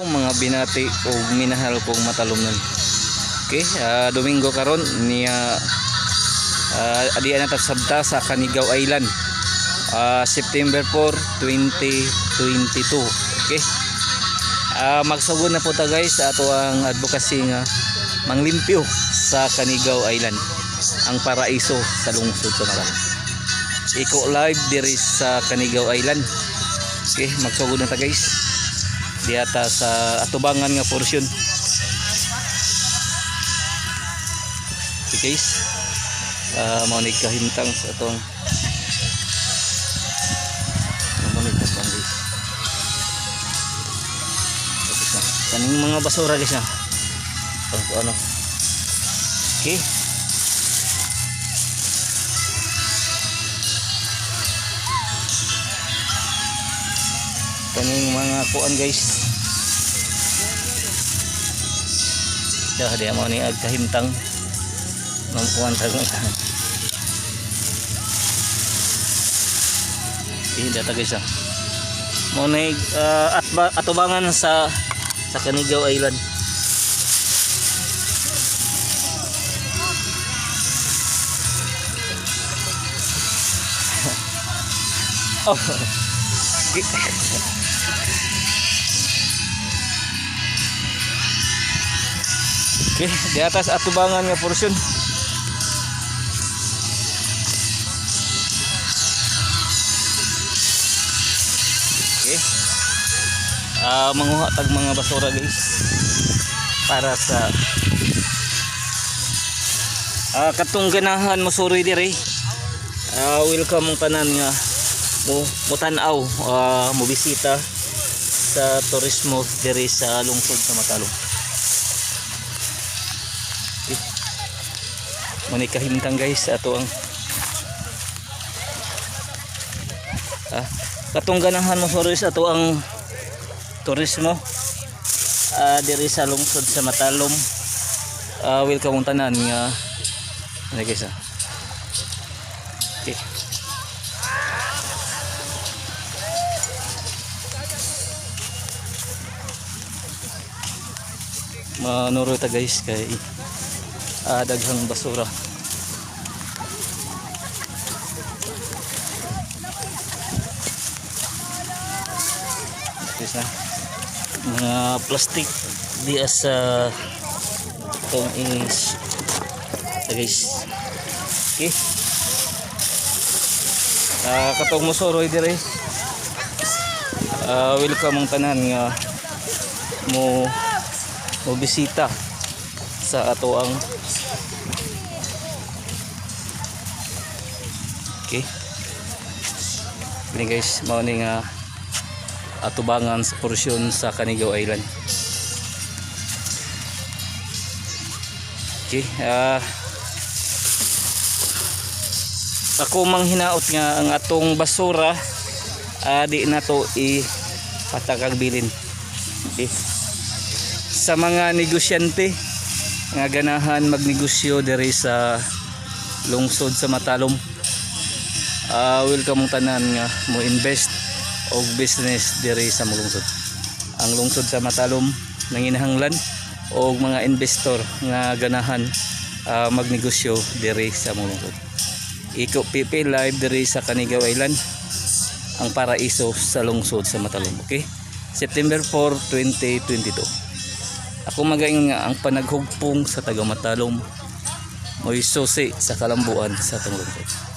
Mga binati ug minahal kong matalomnon. Okay, Domingo karon niya, adiya na ta sabta sa Canigao Island. September 4, 2022. Okay. Magsugod na po ta, guys, ato ang advocacy nga manglimpyo sa Canigao Island, ang paraiso sa lungsod sa Malang. Iko live diri sa Canigao Island. Okay, magsugod na ta, guys. Diyata sa atubangan nga porsyon. Okay, guys. Mao ni kahimtang sa atong mao ni katong, guys. Tapos na. Kaning mga basura, guys, na. Pang ano. Okay. Kaning mga kuan, guys. Dah dia mau ni ag kahimtang. Mamkuan tag. Eh, data, guys, ah. Mo ni atubangan sa Canigao Island. Oh. Okay, di atas atubangan nga porsyon. Okay. Manguha tag mga basura, guys, para sa katong ganahan mo suroy diri. Welcome ang tanan nga mo mutan-aw, mo bisita sa turismo diri sa lungsod sa Matalom. Okay. Mao ni kahimtang, guys, ato ang katong ganahan mo suroy sa ato ang turismo diri sa lungsod sa Matalom. Welcome ang tanan nga ano, guys, ah. Okay. Manuro ta, guys, kay daghang basura. Guys na. Mga plastic diya sa itong is guys. Okay. Katong mosoroy dire. Welcome ang tanan nga mo mo bisita sa ato ang. Okay. Gini, guys, mao ni nga atubangan sa porsyon sa Canigao Island. Okay, ako manghinaot nga ang atong basura di na to ipatakag bilin. Okay. Sa mga negosyante nga ganahan magnegosyo diri sa lungsod sa Matalom, welcome ang tanan nga mo invest og business diri sa mong lungsod. Ang lungsod sa Matalom nanginahanglan og mga investor nga ganahan magnegosyo diri sa mong lungsod. Iko PP live diri sa Canigao Island, ang paraiso sa lungsod sa Matalom. Okay? September 4, 2022. Ako magaingon nga ang panaghugpong sa taga Matalom mo'y susi sa kalambuan sa atong lungsod.